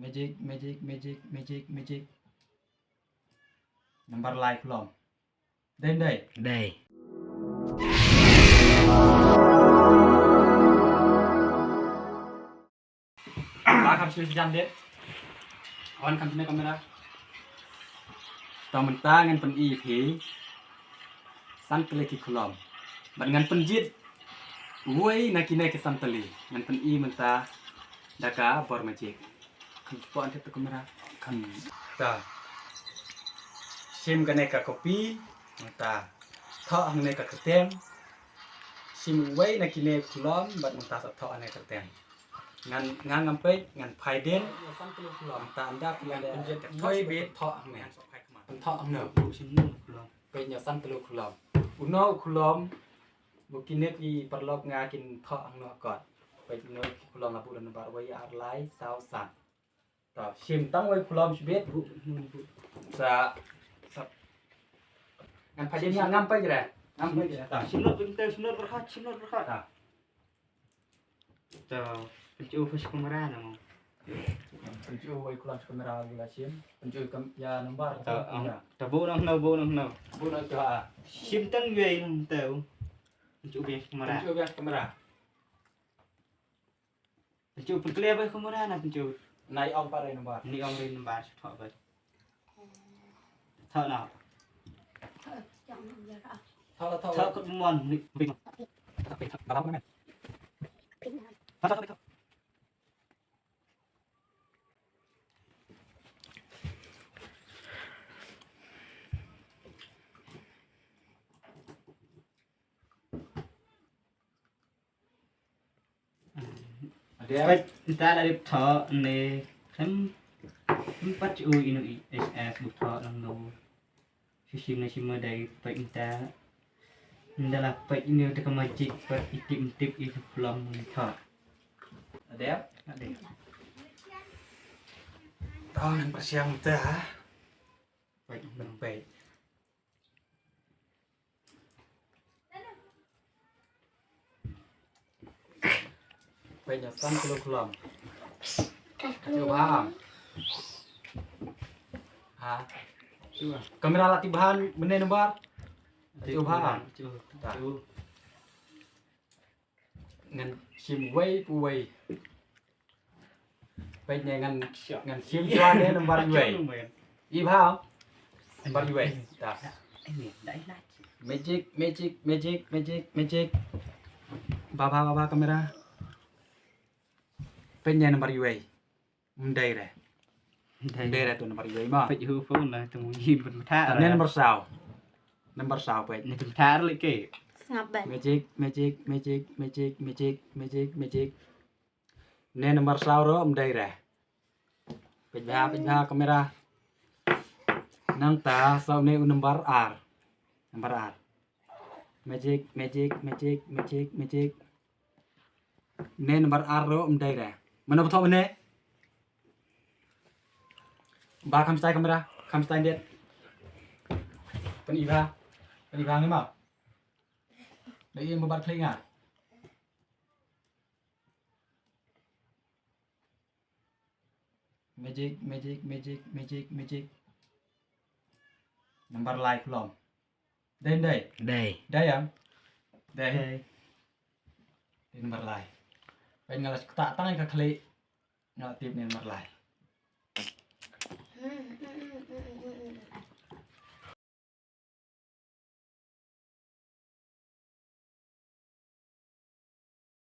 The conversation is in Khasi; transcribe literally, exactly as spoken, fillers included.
Magic, magic, magic, magic, magic. Number lai khulom. Dei, dei. Dei. Ba kham shu jan dei. Wan kham shu ne kamera. Ta mynta ngan pyni phi san tylli ki khulom. Bad ngan pynjied uwei na kine ki san tylli. Ngan pyni mynta da ka bor magic. Kham shu pynjied tu kamera. Kham ta. Shim kane ka kopi mynta. Thoh hangne ka kyrteng. Shim uwei na kine khulom bad mynta sa thoh hangne kyrteng. Ngan, ngan ngam peit, ngan phai dien. Mynta ynda phi ngan pynjied wei beit thoh hangne. Thoh hangne. Peit ïa san tylli khulom. Uno khulom. Ba kine ki paralok nga kin thoh hangne kot. Peit uno khulom la buh da number wei, ar, lai, saw, san. Ta, shim tang wei khulom shibit. Sa, sa. Ngan phai dien, ngam peit re. Ngam peit re. Ta. Shim lut bynta, shim lut byrkhat, shim lut byrkhat. Ta. Ta, pynjah phi sha kamera na mo. Pynjah wei khulom sha kamera, la shim. Pynjah kam ïa number. Ta, ta buh nang no, buh nang no. Buh nang ta. Shim tang wei nang ta. Pynjah wei kamera. Pynjah wei kamera. Pynjah pynklep wei kamera na pynjah. Nai ong pat re number. Ni ong re number, thoh pat. Thoh na. Thoh, thoh. Thoh kat mon ni. Thoh, thoh, thoh. Peit, mynta la dep thoh ne, khlem, khlem pat shu ïohi ïa u S S buh thoh lang no. Shu shim ne shim ma dei peit mynta. Mynta la peit ïa u da ka magic pat i tip i tip ïa u khulom ne thoh. Adep? Adep. Thoh ngan pyrshang mynta ha. Peit, peit. Peit ïa san tylli khulom. Shu bha. Ha. Kamera la tip bha mynne number. Shu bha. Ta. Ngan shim wei pu wei. Peit ne ngan, ngan shim shuwa ne number wei. I bha. Number wei. Ta. Magic, magic, magic, magic, magic. Bha, bha, bha, bha, kamera. Peit ne number wei. Ym dei re. Ym dei re tu number wei ma. Peit hu phone na tu yi bynta. Ta ne number saw. Number saw peit. Ni bynta lagi. Sngap ban. Magic, magic, magic, magic, magic, magic, magic. Ne number saw ruh ym dei re. Peit bha, peit bha kamera. Nangta saw ne u number ar. Number ar. Magic, magic, magic, magic, magic. Ne number ar ruh ym dei re. Mano ba thoh mynne? Ba kham stai kamera, kham stai det. Pyni bha. Pyni bha ngi ma. Dei ïa ba bat klik nga. Magic, magic, magic, magic, magic. Number lai khulom. Dei, dei. Dei. Dei ïa. Dei. Dei. Dei number lai. Peit nga la kta tang ïa ka khlieh. Nga la tip ne number lai.